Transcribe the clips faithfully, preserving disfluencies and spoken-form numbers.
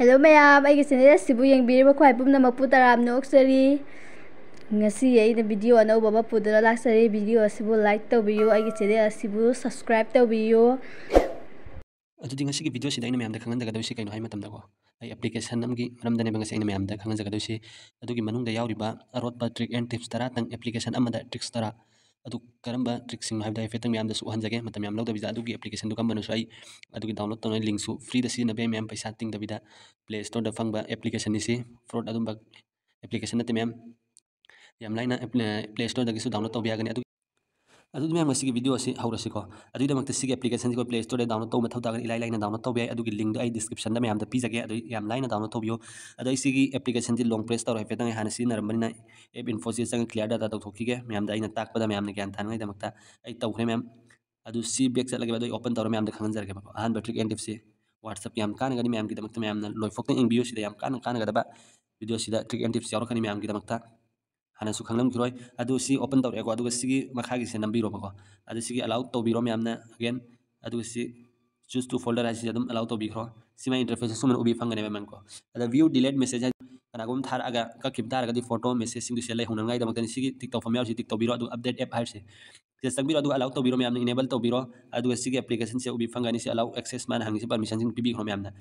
Hello ꯃꯌꯥꯝ, ꯑꯩꯒꯤ channel ꯑꯁꯤꯕꯨ ꯌꯦꯡꯕꯤꯔꯤꯕ ꯈ꯭ꯋꯥꯏ ꯄꯨꯝꯅꯃꯛꯄꯨ ꯇꯔꯥꯝꯅ ꯑꯣꯛꯆꯔꯤ꯫ ꯉꯁꯤ ꯑꯩꯅ ꯚꯤꯗꯤꯑꯣ ꯑꯅꯧꯕ ꯑꯃ ꯄꯨꯗꯨꯅ ꯂꯥꯛꯆꯔꯤ꯫ ꯚꯤꯗꯤꯑꯣ ꯑꯁꯤꯕꯨ ꯂꯥꯏꯛ ꯇꯧꯕꯤꯌꯨ, ꯑꯩꯒꯤ ꯆꯦꯅꯦꯜ ꯑꯁꯤꯕꯨ ꯁꯕꯁꯀ꯭ꯔꯥꯏꯕ ꯇꯧꯕꯤꯌꯨ꯫ ꯑꯗꯨꯗꯤ ꯉꯁꯤꯒꯤ ꯚꯤꯗꯤꯑꯣꯁꯤꯗ ꯑꯩꯅ ꯃꯌꯥꯝꯗ ꯈꯪꯍꯟꯖꯒꯗꯣꯏꯁꯤ ꯀꯩꯅꯣ ꯍꯥꯏ ꯃꯇꯝꯗꯀꯣ, ꯑꯩ ꯑꯦꯄ꯭ꯂꯤꯀꯦꯁꯟ ꯑꯃꯒꯤ ꯃꯔꯝꯗꯅꯦꯕ ꯉꯁꯤ ꯑꯩꯅ ꯃꯌꯥꯝꯗ ꯈꯪꯍꯟꯖꯒꯗꯣꯏꯁꯤ꯫ ꯑꯗꯨꯒꯤ ꯃꯅꯨꯡꯗ ꯌꯥꯎꯔꯤꯕ ꯑꯔꯣꯠꯄ trick and tips ꯇꯔꯥꯇꯪ, ꯑꯦꯄ꯭ꯂꯤꯀꯦꯁꯟ ꯑꯃꯗ ꯇ꯭ꯔꯤꯛꯁ ꯇꯔꯥ, ꯑꯗꯨ ꯀꯔꯝꯕ ꯇ꯭ꯔꯤꯛꯁꯤꯡꯅꯣ ꯍꯥꯏꯕꯗꯣ ꯍꯥꯏꯐꯦꯠꯇꯪ ꯃꯌꯥꯝꯗꯁꯨ ꯎꯍꯟꯖꯒꯦ꯫ ꯃꯇꯝ ꯌꯥꯝ ꯂꯧꯗꯕꯤꯗ ꯑꯗꯨꯒꯤ ꯑꯦꯄ꯭ꯂꯤꯀꯦꯁꯟꯗꯨ ꯀꯔꯝꯕꯅꯣꯁꯨ ꯑꯩ ꯑꯗꯨꯒꯤ ꯗꯥꯎꯟꯂꯣꯗ ꯇꯧꯅꯕ ꯂꯤꯡꯁꯨ ꯐ꯭ꯔꯤꯗ ꯁꯤꯖꯤꯟꯅꯕ ꯌꯥꯏ ꯃꯌꯥꯝ, ꯄꯩꯁꯥ ꯇꯤꯡꯗꯕꯤꯗ꯫ ꯄ꯭ꯂꯦ ꯁ꯭ꯇꯣꯔꯗ ꯐꯪꯕ ꯑꯦꯄ꯭ꯂꯤꯀꯦꯁꯟꯅꯤ ꯁꯤ, ꯐ꯭ꯔꯣꯗ ꯑꯗꯨꯝꯕ ꯑꯦꯄ꯭ꯂꯤꯀꯦꯁꯟ ꯅꯠꯇꯦ ꯃꯌꯥꯝ꯫ ꯌꯥꯝ ꯂꯥꯏꯅ ꯄ꯭ꯂꯦ ꯁ꯭ꯇꯣꯔꯗꯒꯤꯁꯨ ꯗꯥꯎꯟꯂꯣꯗ ꯇꯧꯕ ꯌꯥꯒꯅꯤ꯫ ꯑꯗꯨ ꯑꯗꯨꯗꯤ ꯃꯌꯥꯝ ꯉꯁꯤꯒꯤ ꯚꯤꯗꯤꯑꯣ ꯑꯁꯤ ꯍꯧꯔꯁꯤꯀꯣ꯫ ꯑꯗꯨꯒꯤꯗꯃꯛꯇ ꯁꯤꯒꯤ ꯑꯦꯄ꯭ꯂꯤꯀꯦꯁꯟꯁꯤ ꯑꯩꯈꯣꯏ ꯄ꯭ꯂꯦ ꯁ꯭ꯇꯣꯔꯗ ꯗꯥꯎꯟꯂꯣꯗ ꯇꯧꯕ ꯃꯊꯧ ꯇꯥꯒꯅꯤ꯫ ꯏꯂꯥꯏ ꯂꯥꯏꯅ ꯗꯥꯎꯟꯂꯣꯗ ꯇꯧꯕ ꯌꯥꯏ꯫ ꯑꯗꯨꯒꯤ ꯂꯤꯡꯗꯣ ꯑꯩ ꯗꯤꯁꯀ꯭ꯔꯤꯞꯁꯟꯗ ꯃꯌꯥꯝꯗ ꯄꯤꯖꯒꯦ꯫ ꯑꯗꯨ ꯌꯥꯝ ꯂꯥꯏꯅ ꯗꯥꯎꯟꯂꯣꯗ ꯇꯧꯕꯤꯌꯨ꯫ ꯑꯗꯣ ꯑꯩ ꯁꯤꯒꯤ ꯑꯦꯄ꯭ꯂꯤꯀꯦꯁꯟꯁꯤ ꯂꯣꯡ ꯄ꯭ꯔꯦꯁ ꯇꯧꯔ ꯍꯥꯏꯐꯦꯠꯇꯪ ꯑꯩ ꯍꯥꯟꯅ ꯁꯤꯖꯤꯟꯅꯔꯝꯕꯅꯤꯅ ꯑꯦꯞ ꯏꯟꯐꯣꯁꯤꯗ ꯆꯪꯉ ꯀ꯭ꯂꯤꯌꯥꯔ ꯗꯥꯇꯥ ꯇꯧꯊꯣꯛꯈꯤꯒꯦ꯫ ꯃꯌꯥꯝꯗ ꯑꯩꯅ ꯇꯥꯛꯄꯗ ꯃꯌꯥꯝꯅ ꯒ꯭ꯌꯥꯟ ꯇꯥꯅꯉꯥꯏꯗꯃꯛꯇ ꯑꯩ ꯇꯧꯈ꯭ꯔꯦ ꯃꯌꯥꯝ꯫ ꯑꯗꯨ ꯁꯤ ꯕꯦꯛ ꯆꯠꯂꯒꯦꯕ꯫ ꯑꯗꯨ ꯑꯩ ꯑꯣꯄꯟ ꯇꯧꯔ ꯃꯌꯥꯝꯗ ꯈꯪꯍꯟꯖꯔꯒꯦꯕꯀꯣ꯫ ꯑꯍꯥꯟꯕ ꯇ꯭ꯔꯤꯛ ꯑꯦꯟ ꯇꯤꯞꯁꯤ WhatsApp ꯌꯥꯝ ꯀꯥꯟꯅꯒꯅꯤ ꯃꯌꯥꯝꯒꯤꯗꯃꯛꯇ꯫ ꯃꯌꯥꯝꯅ ꯂꯣꯏꯐꯥꯎꯇ ꯌꯦꯡꯕꯤꯌꯨ꯫ ꯁꯤꯗ ꯌꯥꯝ ꯀꯥꯟꯅ ꯀꯥꯟꯅꯒꯗꯕ ꯚꯤꯗꯤꯑꯣꯁꯤꯗ ꯇ꯭ꯔꯤꯛ ꯑꯦꯟ ꯇꯤꯞꯁ ꯌꯥꯎꯔꯛꯀꯅꯤ ꯃꯌꯥꯝꯒꯤꯗꯃꯛꯇ꯫ ꯍꯥꯟꯅꯁꯨ ꯈꯪꯂꯝꯈꯤꯔꯣꯏ꯫ ꯑꯗꯨ ꯁꯤ ꯑꯣꯄꯟ ꯇꯧꯔꯛꯑꯦꯀꯣ꯫ ꯑꯗꯨꯒ ꯁꯤꯒꯤ ꯃꯈꯥꯒꯤꯁꯦ ꯅꯝꯕꯤꯔꯣꯕꯀꯣ꯫ ꯑꯗꯨ ꯁꯤꯒꯤ ꯑꯂꯥꯎ ꯇꯧꯕꯤꯔꯣ ꯃꯌꯥꯝꯅ ꯑꯒꯦꯟ꯫ ꯑꯗꯨꯒ ꯁꯤ ꯆꯨꯁ ꯇꯨ ꯐꯣꯜꯗꯔ ꯍꯥꯏꯁꯤꯗ ꯑꯗꯨꯝ ꯑꯂꯥꯎ ꯇꯧꯕꯤꯈ꯭ꯔꯣ꯫ ꯁꯤ ꯃꯥꯏ ꯏꯟꯇꯔꯐꯦꯁ ꯑꯁꯨꯝꯅ ꯎꯕꯤ ꯐꯪꯒꯅꯦꯕ ꯃꯌꯥꯝꯀꯣ꯫ ꯑꯗ ꯚ꯭ꯌꯨ ꯗꯤꯂꯦꯠ ꯃꯦꯁꯦꯖ ꯍꯥꯏ, ꯀꯅꯥꯒꯨꯝꯕ ꯊꯥꯔꯛꯑꯒ ꯀꯛꯈꯤꯕ ꯇꯥꯔꯒꯗꯤ ꯐꯣꯇꯣ ꯃꯦꯁꯦꯖꯁꯤꯡꯗꯨ ꯁꯤꯗ ꯂꯩꯍꯧꯅꯉꯥꯏꯗꯃꯛꯇꯅꯤ꯫ ꯁꯤꯒꯤ ꯇꯤꯛ ꯇꯧꯐꯝ ꯌꯥꯎꯔꯤꯁꯤ ꯇꯤꯛ ꯇꯧꯕꯤꯔꯣ꯫ ꯑꯗꯨꯒ ꯑꯞꯗꯦꯠ ꯑꯦꯞ ꯍꯥꯏꯔꯤꯁꯦ ꯁꯤꯗ ꯆꯪꯕꯤꯔꯣ꯫ ꯑꯗꯨꯒ ꯑꯂꯥꯎ ꯇꯧꯕꯤꯔꯣ ꯃꯌꯥꯝꯅ, ꯏꯅꯦꯕꯜ ꯇꯧꯕꯤꯔꯣ꯫ ꯑꯗꯨꯒ ꯁꯤꯒꯤ ꯑꯦꯄ꯭ꯂꯤꯀꯦꯁꯟꯁꯦ ꯎꯕꯤ ꯐꯪꯒꯅꯤ꯫ ꯁꯤ ꯑꯂꯥꯎ ꯑꯦꯛꯁꯦꯁ ꯃꯥꯅ ꯍꯪꯉꯤꯁꯤ ꯄꯔꯃꯤꯁꯟꯁꯤꯡ ꯄꯤꯕꯤꯈ꯭ꯔꯣ ꯃꯌꯥꯝꯅ꯫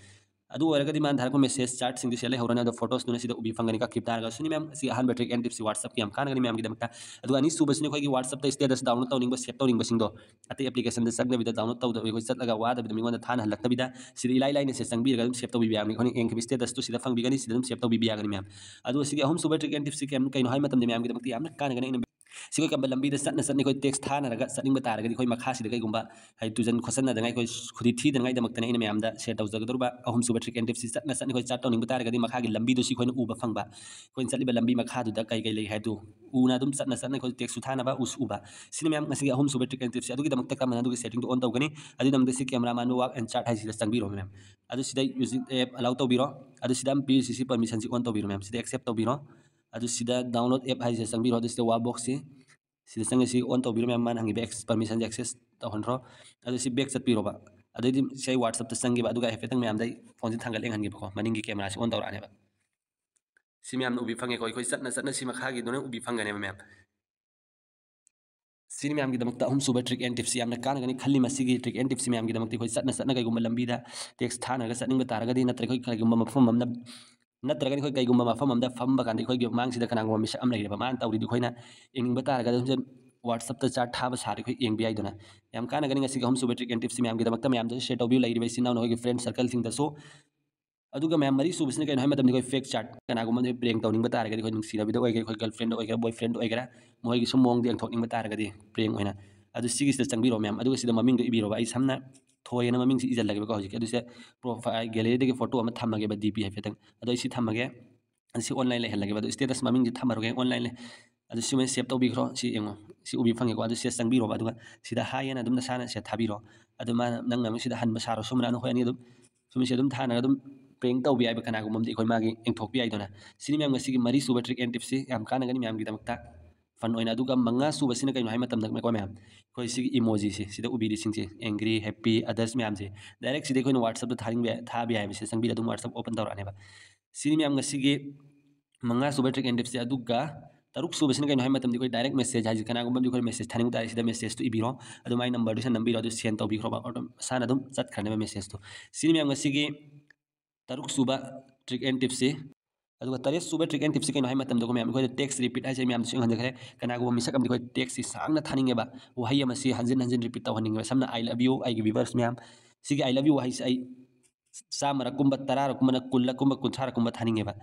ꯑꯗꯨ ꯑꯣꯏꯔꯒꯗꯤ ꯃꯥꯅ ꯊꯥꯔꯛꯄ ꯃꯦꯁꯦꯖ ꯆꯥꯠꯁꯤꯡꯗꯨ ꯁꯤꯗ ꯂꯩꯍꯧꯔꯅꯤ꯫ ꯑꯗꯣ ꯐꯣꯇꯣꯁꯇꯨꯅ ꯁꯤꯗ ꯎꯕꯤ ꯐꯪꯒꯅꯤ ꯀꯛꯈꯤꯕ ꯇꯥꯔꯒꯁꯨ꯫ ꯁꯤꯅꯤ ꯃꯌꯥꯝ, ꯁꯤ ꯑꯍꯥꯟꯕ ꯇ꯭ꯔꯤꯛ ꯑꯦꯟ ꯇꯤꯞꯁꯤ WhatsApp-ꯀꯤ ꯌꯥꯝ ꯀꯥꯟꯅꯒꯅꯤ ꯃꯌꯥꯝꯒꯤꯗꯃꯛꯇ꯫ ꯑꯗꯨꯒ ꯑꯅꯤꯁꯨꯕꯁꯤꯅ ꯑꯩꯈꯣꯏꯒꯤ WhatsApp-ꯇ ꯁ꯭ꯇꯦꯇꯁ ꯗꯥꯎꯟꯂꯣꯗ ꯇꯧꯅꯤꯡꯕ, ꯁꯦꯞ ꯇꯧꯅꯤꯡꯕꯁꯤꯡꯗꯣ ꯑꯇꯩ ꯑꯦꯄ꯭ꯂꯤꯀꯦꯁꯟꯗ ꯆꯪꯗꯕꯤꯗ, ꯗꯥꯎꯟꯂꯣꯗ ꯇꯧꯗꯕ, ꯑꯩꯈꯣꯏ ꯆꯠꯂꯒ ꯋꯥꯗꯕꯤꯗ ꯃꯤꯉꯣꯟꯗ ꯊꯥꯅꯍꯜꯂꯛꯇꯕꯤꯗ ꯁꯤꯗ ꯏꯂꯥꯏ ꯂꯥꯏꯅ ꯁꯤꯗ ꯆꯪꯕꯤꯔꯒ ꯑꯗꯨꯝ ꯁꯦꯞ ꯇꯧꯕꯤꯕ ꯌꯥꯒꯅꯤ꯫ ꯑꯩꯈꯣꯏꯅ ꯌꯦꯡꯈꯤꯕ ꯁ꯭ꯇꯦꯇꯁꯇꯨ ꯁꯤꯗ ꯐꯪꯕꯤꯒꯅꯤ, ꯁꯤꯗ ꯑꯗꯨꯝ ꯁꯦꯞ ꯇꯧꯕꯤꯕ ꯌꯥꯒꯅꯤ ꯃꯌꯥꯝ꯫ ꯑꯗꯨꯒ ꯁꯤꯒꯤ ꯑꯍꯨꯝꯁꯨꯕ ꯇ꯭ꯔꯤꯛ ꯑꯦꯟ ꯇꯤꯞꯁꯤ ꯀꯩꯝ-, ꯀꯩꯅꯣ ꯍꯥꯏ ꯃꯇꯝꯗ ꯃꯌꯥꯝꯒꯤꯗꯃꯛꯇ ꯌꯥꯝꯅ ꯀꯥꯟꯅꯒꯅꯤ꯫ ꯑꯩꯅ ꯁꯤꯒ ꯀꯝꯕ ꯂꯝꯕꯤꯗ ꯆꯠꯅ ꯆꯠꯅ ꯑꯩꯈꯣꯏ ꯇꯦꯛꯁ ꯊꯥꯅꯔꯒ ꯆꯠꯅꯤꯡꯕ ꯇꯥꯔꯒꯗꯤ ꯑꯩꯈꯣꯏ ꯃꯈꯥꯁꯤꯗ ꯀꯩꯒꯨꯝꯕ ꯍꯥꯏꯗꯤ ꯇꯨꯖꯟ ꯈꯣꯠꯆꯟꯅꯗꯉꯥꯏ, ꯑꯩꯈꯣꯏ ꯈꯨꯗꯤ ꯊꯤꯗꯅꯉꯥꯏꯗꯃꯛꯇꯅꯤ ꯑꯩꯅ ꯃꯌꯥꯝꯗ ꯁꯤꯌꯔ ꯇꯧꯖꯒꯗꯧꯔꯤꯕ ꯑꯍꯨꯝꯁꯨꯕ ꯇ꯭ꯔꯤꯛ ꯑꯦꯟ ꯇꯤꯞꯁꯤ꯫ ꯆꯠꯅ ꯆꯠꯅ ꯑꯩꯈꯣꯏ ꯆꯥꯠ ꯇꯧꯅꯤꯡꯕ ꯇꯥꯔꯒꯗꯤ ꯃꯈꯥꯒꯤ ꯂꯝꯕꯤꯗꯨꯁꯨ ꯑꯩꯈꯣꯏꯅ ꯎꯕ ꯐꯪꯕ, ꯑꯩꯈꯣꯏꯅ ꯆꯠꯂꯤꯕ ꯂꯝꯕꯤ ꯃꯈꯥꯗꯨꯗ ꯀꯩ ꯀꯩ ꯂꯩ ꯍꯥꯏꯗꯨ ꯎꯅ ꯑꯗꯨꯝ ꯆꯠꯅ ꯆꯠꯅ ꯑꯩꯈꯣꯏ ꯇꯦꯛꯁꯁꯨ ꯊꯥꯅꯕ ꯎꯁꯨ ꯎꯕ꯫ ꯁꯤꯅꯤ ꯃꯌꯥꯝ ꯉꯁꯤꯒꯤ ꯑꯍꯨꯝꯁꯨꯕ ꯇ꯭ꯔꯤꯛ ꯑꯦꯟ ꯇꯤꯞꯁꯤ꯫ ꯑꯗꯨꯒꯤꯗꯃꯛꯇ ꯀꯃꯥꯏꯅ ꯑꯗꯨꯒꯤ ꯁꯦꯇꯤꯡꯗꯣ ꯑꯣꯟ ꯇꯧꯒꯅꯤ? ꯑꯗꯨꯒꯤꯗꯃꯛꯇ ꯁꯤ ꯀꯦꯃꯦꯔꯥ ꯃꯥꯟꯕ ꯋꯥꯛ ꯑꯦꯟ ꯆꯥꯠ ꯍꯥꯏꯁꯤꯗ ꯆꯪꯕꯤꯔꯣ ꯃꯌꯥꯝ꯫ ꯑꯗꯨ ꯁꯤꯗ ꯌꯨꯖꯤꯡ ꯑꯦꯞ ꯑꯂꯥꯎ ꯇꯧꯕꯤꯔꯣ꯫ ꯑꯗꯨ ꯁꯤꯗ ꯑꯃ ꯄꯤꯔꯤꯁꯤ, ꯁꯤ ꯄꯔꯃꯤꯁꯟꯁꯤ ꯑꯣꯟ ꯇꯧꯕꯤꯔꯣ ꯃꯌꯥꯝ꯫ ꯁꯤꯗ ꯑꯦꯛꯁꯦꯞ ꯇꯧꯕꯤꯔꯣ꯫ ꯑꯗꯨ ꯁꯤꯗ ꯗꯥꯎꯟꯂꯣꯗ ꯑꯦꯞ ꯍꯥꯏꯁꯤꯗ ꯆꯪꯕꯤꯔꯣ꯫ ꯑꯗꯨ ꯁꯤꯗ ꯋꯥ ꯕꯣꯛꯁꯁꯤ ꯁꯤꯗ ꯆꯪꯉ ꯁꯤ ꯑꯣꯟ ꯇꯧꯕꯤꯔꯣ ꯃꯌꯥꯝ꯫ ꯃꯥꯅ ꯍꯪꯉꯤꯕ ꯑꯦꯛꯁ-, ꯄꯔꯃꯤꯁꯟꯁꯦ ꯑꯦꯛꯁꯦꯁ ꯇꯧꯍꯟꯈ꯭ꯔꯣ꯫ ꯑꯗꯨ ꯁꯤ ꯕꯦꯛ ꯆꯠꯄꯤꯔꯣꯕ꯫ ꯑꯗꯩꯗꯤ ꯁꯤ ꯑꯩ WhatsApp-ꯇ ꯆꯪꯈꯤꯕ, ꯑꯗꯨꯒ ꯍꯥꯏꯐꯦꯠꯇꯪ ꯃꯌꯥꯝꯗ ꯑꯩ phone-ꯁꯦ ꯊꯥꯡꯒꯠ ꯌꯦꯡꯍꯟꯒꯦꯕꯀꯣ, ꯃꯅꯤꯡꯒꯤ camera-ꯁꯦ on ꯇꯧꯔꯛꯑꯅꯦꯕ꯫ ꯁꯤ ꯃꯌꯥꯝꯅ ꯎꯕꯤ ꯐꯪꯉꯦꯀꯣ, ꯑꯩꯈꯣꯏ ꯆꯠꯅ ꯆꯠꯅ ꯁꯤ ꯃꯈꯥꯒꯤꯗꯨꯅ ꯎꯕꯤ ꯐꯪꯒꯅꯦꯕ ꯃꯌꯥꯝ꯫ ꯁꯤꯅꯤ ꯃꯌꯥꯝꯒꯤꯗꯃꯛꯇ ꯑꯍꯨꯝꯁꯨꯕ trick and tips-ꯁꯤ ꯌꯥꯝꯅ ꯀꯥꯟꯅꯒꯅꯤ ꯈꯜꯂꯤ꯫ ꯃꯁꯤꯒꯤ trick and tips-ꯁꯤ ꯃꯌꯥꯝꯒꯤꯗꯃꯛꯇ ꯑꯩꯈꯣꯏ ꯆꯠꯅ ꯆꯠꯅ ꯀꯩꯒꯨꯝꯕ ꯂꯝꯕꯤꯗ text ꯊꯥꯅꯔꯒ ꯆꯠꯅꯤꯡꯕ ꯇꯥꯔꯒꯗꯤ, ꯅꯠꯇ꯭ꯔꯒ ꯑꯩꯈꯣꯏ ꯀꯔꯤꯒꯨꯝꯕ ꯃꯐꯝ ꯑꯃꯗ, ꯅꯠꯇ꯭ꯔꯒꯅ ꯑꯩꯈꯣꯏ ꯀꯩꯒꯨꯝꯕ ꯃꯐꯝ ꯑꯃꯗ ꯐꯝꯕ ꯀꯥꯟꯗ ꯑꯩꯈꯣꯏꯒꯤ ꯃꯥꯡꯁꯤꯗ ꯀꯅꯥꯒꯨꯝꯕ ꯃꯤꯁꯛ ꯑꯃ ꯂꯩꯔꯦꯕ, ꯃꯥꯅ ꯇꯧꯔꯤꯗꯨ ꯑꯩꯈꯣꯏꯅ ꯌꯦꯡꯅꯤꯡꯕ ꯇꯥꯔꯒꯗꯤ ꯑꯗꯨꯝ WhatsApp-ꯇ chat ꯊꯥꯕ ꯁꯥꯔ ꯑꯩꯈꯣꯏ ꯌꯦꯡꯕ ꯌꯥꯏꯗꯅ꯫ ꯌꯥꯝ ꯀꯥꯟꯅꯒꯅꯤ ꯉꯁꯤꯒꯤ ꯑꯍꯨꯝꯁꯨꯕ trick and tips-ꯁꯤ ꯃꯌꯥꯝꯒꯤꯗꯃꯛꯇ꯫ ꯃꯌꯥꯝꯗꯁꯨ share ꯇꯧꯕꯤꯌꯨ, ꯂꯩꯔꯤꯕ ꯏꯆꯤꯟ ꯏꯅꯥꯎ ꯅꯈꯣꯏꯒꯤ friend circle-ꯁꯤꯡꯗꯁꯨ꯫ ꯑꯗꯨꯒ ꯃꯌꯥꯝ, ꯃꯔꯤ ꯁꯨꯕꯁꯤꯅ ꯀꯩꯅꯣ ꯍꯥꯏ ꯃꯇꯝꯗ ꯑꯩꯈꯣꯏ fake chat, ꯀꯅꯥꯒꯨꯝꯕ ꯑꯃꯗ prank ꯇꯧꯅꯤꯡꯕ ꯇꯥꯔꯒꯗꯤ ꯑꯩꯈꯣꯏ ꯅꯨꯡꯁꯤꯅꯕꯤꯗ ꯑꯣꯏꯒꯦꯔꯥ, ꯑꯩꯈꯣꯏ girlfriend ꯑꯣꯏꯒꯦꯔꯥ, boyfriend ꯑꯣꯏꯒꯦꯔꯥ, ꯃꯈꯣꯏꯒꯤ ꯁꯨꯝ ꯃꯑꯣꯡꯗ ꯌꯦꯡꯊꯣꯛꯅꯤꯡꯕ ꯇꯥꯔꯒꯗꯤ prank ꯑꯣꯏꯅ꯫ ꯑꯗꯨ ꯁꯤꯒꯤꯁꯤꯗ ꯆꯪꯕꯤꯔꯣ ꯃꯌꯥꯝ, ꯑꯗꯨꯒ ꯁꯤꯗ ꯃꯃꯤꯡꯗꯣ ꯏꯕꯤꯔꯣꯕ꯫ ꯑꯩ ꯁꯝꯅ ꯊꯣꯏ ꯍꯥꯏꯅ ꯃꯃꯤꯡꯁꯤ ꯏꯁꯤꯜꯂꯒꯦꯕꯀꯣ ꯍꯧꯖꯤꯛꯀꯤ꯫ ꯑꯗꯨꯁꯦ profile gallery-ꯗꯒꯤ photo ꯑꯃ ꯊꯝꯃꯒꯦꯕ, D P ꯍꯥꯏꯐꯦꯠꯇꯪ꯫ ꯑꯗꯣ ꯑꯩ ꯁꯤ ꯊꯝꯃꯒꯦ, ꯑꯗꯨ ꯁꯤ online ꯂꯩꯍꯜꯂꯒꯦꯕ꯫ ꯑꯗꯨ status ꯃꯃꯤꯡꯁꯤ ꯊꯝꯃꯔꯣꯏꯒꯦ, online ꯂꯩ꯫ ꯑꯗꯨ ꯁꯤꯃ save ꯇꯧꯕꯤꯈ꯭ꯔꯣ꯫ ꯁꯤ ꯌꯦꯡꯉꯣ, ꯁꯤ ꯎꯕꯤ ꯐꯪꯉꯦꯀꯣ꯫ ꯑꯗꯨ ꯁꯤꯗ ꯆꯪꯕꯤꯔꯣꯕ, ꯑꯗꯨꯒ ꯁꯤꯗ hi ꯍꯥꯏꯅ ꯑꯗꯨꯝ ꯅꯁꯥꯅ ꯁꯤꯗ ꯊꯥꯕꯤꯔꯣ꯫ ꯑꯗꯨ ꯃꯥꯅ, ꯅꯪꯅ ꯑꯃꯨꯛ ꯁꯤꯗ ꯍꯟꯕ ꯁꯥꯔꯣ꯫ ꯁꯨꯃꯥꯏꯅ ꯑꯩꯈꯣꯏ ꯑꯅꯤ ꯑꯗꯨꯝ ꯁꯨꯝꯕꯁꯦ ꯑꯗꯨꯝ ꯊꯥꯅꯔꯒ ꯑꯗꯨꯝ prank ꯇꯧꯕ ꯌꯥꯏꯕ, ꯀꯅꯥꯒꯨꯝꯕ ꯑꯃꯗꯤ ꯑꯩꯈꯣꯏ ꯃꯥꯒꯤ ꯌꯦꯡꯊꯣꯛꯄ ꯌꯥꯏꯗꯅ꯫ ꯁꯤꯅꯤ ꯃꯌꯥꯝ ꯉꯁꯤꯒꯤ ꯃꯔꯤ ꯁꯨꯕ trick and tips-ꯁꯤ, ꯌꯥꯝ ꯀꯥꯟꯅꯒꯅꯤ ꯃꯌꯥꯝꯒꯤꯗꯃꯛꯇ fun ꯑꯣꯏꯅ꯫ ꯑꯗꯨꯒ ꯃꯉꯥ ꯁꯨꯕꯁꯤꯅ ꯀꯩꯅꯣ ꯍꯥꯏ ꯃꯇꯝꯗ, ꯃꯌꯥꯝ, ꯑꯩꯈꯣꯏ ꯁꯤꯒꯤ emoji-ꯁꯦ, ꯁꯤꯗ ꯎꯕꯤꯔꯤꯁꯤꯡꯁꯦ, angry, happy, others ꯃꯌꯥꯝꯁꯦ, direct ꯁꯤꯗ ꯑꯩꯈꯣꯏꯅ WhatsApp-ꯇ ꯊꯥꯅꯤꯡꯕ ꯌꯥꯏ, ꯊꯥꯕ ꯌꯥꯏ ꯍꯥꯏꯕꯁꯦ꯫ ꯆꯪꯕꯤꯔ ꯑꯗꯨꯝ WhatsApp open ꯇꯧꯔꯛꯑꯅꯦꯕ꯫ ꯁꯤꯅꯤ ꯃꯌꯥꯝ ꯉꯁꯤꯒꯤ ꯃꯉꯥ ꯁꯨꯕ trick and tips-ꯁꯦ꯫ ꯑꯗꯨꯒ ꯇꯔꯨꯛ ꯁꯨꯕꯁꯤꯅ ꯀꯩꯅꯣ ꯍꯥꯏ ꯃꯇꯝꯗ, ꯑꯩꯈꯣꯏ direct message ꯍꯥꯏꯁꯦ, ꯀꯅꯥꯒꯨꯝꯕ ꯑꯃꯗꯤ ꯑꯩꯈꯣꯏ message ꯊꯥꯅꯤꯡꯕ ꯇꯥꯔꯦ, ꯁꯤꯗ message-ꯇꯨ ꯏꯕꯤꯔꯣ, ꯑꯗꯨ ꯃꯥꯏ number-ꯗꯨ ꯁꯤꯗ ꯅꯝꯕꯤꯔꯣ, ꯑꯗꯨ send ꯇꯧꯕꯤꯈ꯭ꯔꯣꯕ, ꯑꯗꯨꯝ ꯃꯁꯥꯅ ꯑꯗꯨꯝ ꯆꯠꯈ꯭ꯔꯅꯦꯕ message-ꯇꯨ꯫ ꯁꯤꯅꯤ ꯃꯌꯥꯝ ꯉꯁꯤꯒꯤ ꯇꯔꯨꯛ ꯁꯨꯕ trick and tips-ꯁꯤ꯫ ꯑꯗꯨꯒ ꯇꯔꯦꯠ ꯁꯨꯕ trick and tips-ꯁꯤ ꯀꯩꯅꯣ ꯍꯥꯏ ꯃꯇꯝꯗꯀꯣ ꯃꯌꯥꯝ, ꯑꯩꯈꯣꯏꯗ text repeat ꯍꯥꯏꯁꯦ ꯑꯩ ꯃꯌꯥꯝꯗꯁꯨ ꯌꯦꯡꯍꯟꯖꯈ꯭ꯔꯦ꯫ ꯀꯅꯥꯒꯨꯝꯕ ꯃꯤꯁꯛ ꯑꯃꯗꯤ ꯑꯩꯈꯣꯏ text-ꯁꯤ ꯁꯥꯡꯅ ꯊꯥꯅꯤꯡꯉꯦꯕ, ꯋꯥꯍꯩ ꯑꯃꯁꯤ ꯍꯟꯖꯤꯟ ꯍꯟꯖꯤꯟ repeat ꯇꯧꯍꯟꯅꯤꯡꯉꯦꯕ꯫ ꯁꯝꯅ, "I love you", ꯑꯩꯒꯤ viewers ꯃꯌꯥꯝ, ꯁꯤꯒꯤ "I love you" ꯋꯥꯍꯩꯁꯦ ꯑꯩ ꯆꯥꯝꯃꯔꯛꯀꯨꯝꯕ, ꯇꯔꯥꯔꯛꯀꯨꯝꯕ, ꯀꯨꯟꯂꯛꯀꯨꯝꯕ, ꯀꯨꯟꯊ꯭ꯔꯥꯔꯛꯀꯨꯝꯕ ꯊꯥꯅꯤꯡꯉꯦꯕ꯫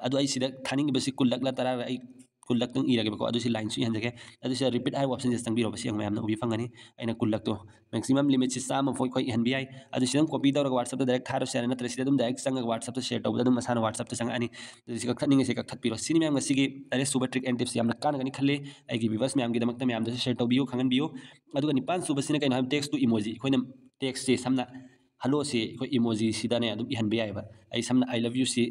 ꯑꯗꯣ ꯑꯩ ꯁꯤꯗ ꯊꯥꯅꯤꯡꯉꯤꯕꯁꯤ ꯀꯨꯟꯂꯛꯂ ꯇꯔꯥꯔ ꯑꯩ ꯀꯨꯟꯂꯛꯇꯪ ꯏꯔꯒꯦꯕꯀꯣ꯫ ꯑꯗꯨ ꯁꯤ line-ꯁꯨ ꯏꯍꯟꯖꯒꯦ꯫ ꯑꯗꯨ ꯁꯤꯗ repeat ꯍꯥꯏꯕ option-ꯁꯦ ꯆꯪꯕꯤꯔꯣꯕ, ꯁꯤ ꯌꯦꯡꯉꯨ ꯃꯌꯥꯝꯅ ꯎꯕꯤ ꯐꯪꯒꯅꯤ꯫ ꯑꯩꯅ ꯀꯨꯟꯂꯛꯇꯣ, maximum limit-ꯁꯤ ꯆꯥꯝꯃ ꯐꯥꯎ ꯑꯩꯈꯣꯏ ꯏꯍꯟꯕ ꯌꯥꯏ꯫ ꯑꯗꯨ ꯁꯤꯗꯪ copy ꯇꯧꯔꯒ WhatsApp-ꯇ direct ꯊꯥꯔꯁꯨ ꯌꯥꯔꯦ, ꯅꯠꯇ꯭ꯔꯒ ꯁꯤꯗ ꯑꯗꯨꯝ direct ꯆꯪꯉꯒ WhatsApp-ꯇ share ꯇꯧꯕꯗ ꯑꯗꯨꯝ ꯃꯁꯥꯅ WhatsApp-ꯇ ꯆꯪꯉꯛꯑꯅꯤ꯫ ꯑꯗꯨ ꯁꯤ ꯀꯛꯊꯠꯅꯤꯡꯉꯦ, ꯁꯤ ꯀꯛꯊꯠꯄꯤꯔꯣ꯫ ꯁꯤꯅꯤ ꯃꯌꯥꯝ ꯉꯁꯤꯒꯤ ꯇꯔꯦꯠ ꯁꯨꯕ trick and tips-ꯁꯤ꯫ ꯌꯥꯝꯅ ꯀꯥꯟꯅꯒꯅꯤ ꯈꯜꯂꯤ ꯑꯩꯒꯤ viewers ꯃꯌꯥꯝꯒꯤꯗꯃꯛꯇ꯫ ꯃꯌꯥꯝꯗꯁꯨ share ꯇꯧꯕꯤꯌꯨ, ꯈꯪꯍꯟꯕꯤꯌꯨ꯫ ꯑꯗꯨꯒ ꯅꯤꯄꯥꯟ ꯁꯨꯕꯁꯤꯅ ꯀꯩꯅꯣ ꯍꯥꯏꯕ, text to emoji꯫ ꯑꯩꯈꯣꯏꯅ text-ꯁꯦ ꯁꯝꯅ "hello"ꯁꯤ ꯑꯩꯈꯣꯏ emoji-ꯁꯤꯗꯅꯦ ꯑꯗꯨꯝ ꯏꯍꯟꯕ ꯌꯥꯏꯑꯕ꯫ ꯑꯩ ꯁꯝꯅ "I love you"ꯁꯤ,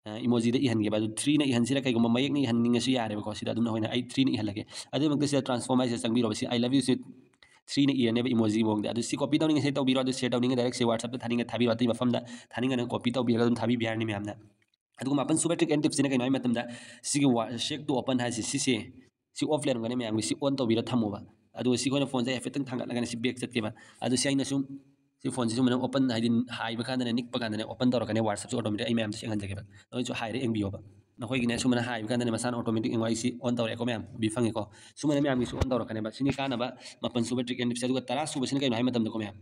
ꯑ, emoji-ꯗ ꯏꯍꯟꯒꯦꯕ꯫ ꯑꯗꯨ three-ꯅ ꯏꯍꯟꯁꯤꯔ, ꯀꯩꯒꯨꯝꯕ ꯃꯌꯦꯛꯅ ꯏꯍꯟꯅꯤꯡꯉꯁꯨ ꯌꯥꯔꯦꯕꯀꯣ꯫ ꯁꯤꯗ ꯑꯗꯨꯝ ꯑꯩꯈꯣꯏꯅ, ꯑꯩ three-ꯅ ꯏꯍꯜꯂꯒꯦ꯫ ꯑꯗꯨꯒꯤꯃꯛꯇ ꯁꯤꯗ transform ꯍꯥꯏꯁꯤꯗ ꯆꯪꯕꯤꯔꯣꯕ꯫ ꯁꯤ "I love you"ꯁꯤ ꯊ꯭ꯔꯤꯅ ꯏꯔꯅꯦꯕ emoji ꯃꯑꯣꯡꯗ꯫ ꯑꯗꯨ ꯁꯤ copy ꯇꯧꯅꯤꯡꯉꯦ ꯁꯤ ꯇꯧꯕꯤꯔꯣ, ꯑꯗꯨ share ꯇꯧꯅꯤꯡꯉꯦ direct ꯁꯤ WhatsApp-ꯇ ꯊꯥꯅꯤꯡꯉꯦ ꯊꯥꯕꯤꯔꯣ, ꯑꯇꯩ ꯃꯐꯝꯗ ꯊꯥꯅꯤꯡꯉꯅ copy ꯇꯧꯕꯤꯔꯒ ꯑꯗꯨꯝ ꯊꯥꯕꯤꯕ ꯌꯥꯔꯅꯤ ꯃꯌꯥꯝꯅ꯫ ꯑꯗꯨꯒ ꯃꯥꯄꯟ ꯁꯨꯕ trick and tips-ꯁꯤꯅ ꯀꯩꯅꯣ ꯍꯥꯏ ꯃꯇꯝꯗ ꯁꯤꯒꯤ wa-, shake to open ꯍꯥꯏꯁꯤ ꯁꯤꯁꯦ ꯁꯤ off ꯂꯩꯔꯝꯒꯅꯤ ꯃꯌꯥꯝꯒꯤ, ꯁꯤ on ꯇꯧꯕꯤꯔ ꯊꯝꯃꯣꯕ꯫ ꯑꯗꯨꯒ ꯁꯤ ꯑꯩꯈꯣꯏꯅ phoneꯁꯦ ꯍꯥꯏꯐꯦꯠꯇꯪ ꯊꯥꯡꯒꯠꯂꯒꯅꯦ ꯁꯤ back ꯆꯠꯀꯦꯕ꯫ ꯑꯗꯨ ꯁꯤ ꯑꯩꯅ ꯁꯨꯝ ꯁꯤ phoneꯁꯤ ꯁꯨꯝ ꯑꯗꯨꯝ open ꯍꯥꯏꯗꯤ ꯍꯥꯏꯕ ꯀꯥꯟꯗꯅꯦ ꯅꯤꯛꯄ ꯀꯥꯟꯗꯅꯦ open ꯇꯧꯔꯛꯀꯅꯦ WhatsApp-ꯁꯨ automatic꯫ ꯑꯩ ꯃꯌꯥꯝꯁꯤ ꯌꯦꯡꯍꯟꯖꯒꯦꯕ, ꯅꯣꯏꯁꯨ ꯍꯥꯏꯔꯦ ꯌꯦꯡꯕꯤꯌꯣꯕ꯫ ꯅꯈꯣꯏꯒꯤꯅꯦ ꯁꯨꯃꯥꯏꯅ ꯍꯥꯏꯕ ꯀꯥꯟꯗꯅꯦ ꯃꯁꯥꯅ automatic ꯌꯦꯡꯉꯣ ꯑꯩ ꯁꯤ on ꯇꯧꯔꯦꯀꯣ ꯃꯌꯥꯝ ꯎꯕꯤ ꯐꯪꯉꯦꯀꯣ꯫ ꯁꯨꯃꯥꯏꯅ ꯃꯌꯥꯝꯒꯤꯁꯨ on ꯇꯧꯔꯛꯀꯅꯦꯕ꯫ ꯁꯤꯅꯤ ꯀꯥꯟꯅꯕ ꯃꯥꯄꯟ ꯁꯨꯕ trick and tips꯫ ꯑꯗꯨꯒ ꯇꯔꯥ ꯁꯨꯕꯁꯤꯅ ꯀꯩꯅꯣ ꯍꯥꯏ ꯃꯇꯝꯗꯀꯣ ꯃꯌꯥꯝ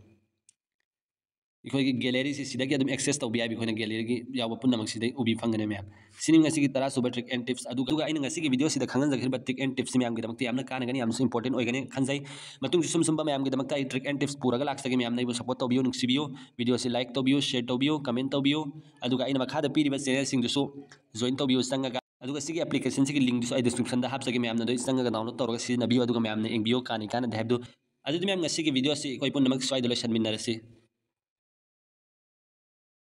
ꯑꯩꯈꯣꯏꯒꯤ gallery-ꯁꯤ ꯁꯤꯗꯒꯤ ꯑꯗꯨꯝ access ꯇꯧꯕ ꯌꯥꯏꯕ, ꯑꯩꯈꯣꯏꯅ gallery-ꯒꯤ ꯌꯥꯎꯕ ꯄꯨꯝꯅꯃꯛꯁꯤꯗꯩ ꯎꯕꯤ ꯐꯪꯒꯅꯤ ꯃꯌꯥꯝ꯫ ꯁꯤꯅꯤ ꯉꯁꯤꯒꯤ ꯇꯔꯥ ꯁꯨꯕ trick and tips꯫ ꯑꯗꯨꯒ ꯑꯩꯅ ꯉꯁꯤꯒꯤ video-ꯁꯤꯗ ꯈꯪꯍꯟꯖꯈꯤꯕ trick and tips ꯃꯌꯥꯝꯒꯤꯗꯃꯛꯇ ꯌꯥꯝꯅ ꯀꯥꯟꯅꯒꯅꯤ, ꯌꯥꯝꯅꯁꯨ important ꯑꯣꯏꯒꯅꯤ ꯈꯟꯖꯩ꯫ ꯃꯇꯨꯡꯁꯨ ꯁꯨꯝ ꯁꯨꯝꯕ ꯃꯌꯥꯝꯒꯤꯗꯃꯛꯇ ꯑꯩ trick and tips ꯄꯨꯔꯒ ꯂꯥꯛꯆꯒꯦ꯫ ꯃꯌꯥꯝꯅ ꯑꯩꯕꯨ support ꯇꯧꯕꯤꯌꯨ, ꯅꯨꯡꯁꯤꯕꯤꯌꯨ꯫ Video-ꯁꯤ like ꯇꯧꯕꯤꯌꯨ, share ꯇꯧꯕꯤꯌꯨ, comment ꯇꯧꯕꯤꯌꯨ꯫ ꯑꯗꯨꯒ ꯑꯩꯅ ꯃꯈꯥꯗ ꯄꯤꯔꯤꯕ channel-ꯁꯤꯡꯗꯨꯁꯨ join ꯇꯧꯕꯤꯌꯨ ꯆꯪꯉꯒ꯫ ꯑꯗꯨꯒ ꯁꯤꯒꯤ application-ꯁꯤꯒꯤ link-ꯗꯨꯁꯨ ꯑꯩ description-ꯗ ꯍꯥꯞꯆꯒꯦ, ꯃꯌꯥꯝꯅ ꯑꯗꯨ ꯆꯪꯉꯒ download ꯇꯧꯔꯒ ꯁꯤꯖꯤꯟꯅꯕꯤꯌꯨ꯫ ꯑꯗꯨꯒ ꯃꯌꯥꯝꯅ ꯌꯦꯡꯕꯤꯌꯨ, ꯀꯥꯟꯅꯩ ꯀꯥꯟꯅꯗꯦ ꯍꯥꯏꯕꯗꯨ꯫ ꯑꯗꯨꯗꯤ ꯃꯌꯥꯝ ꯉꯁꯤꯒꯤ video-ꯁꯤ ꯑꯩꯈꯣꯏ ꯄꯨꯝꯅꯃꯛ ꯁ꯭ꯋꯥꯏꯗ ꯂꯣꯏꯁꯤꯟꯃꯤꯟꯅꯔꯁꯤ꯫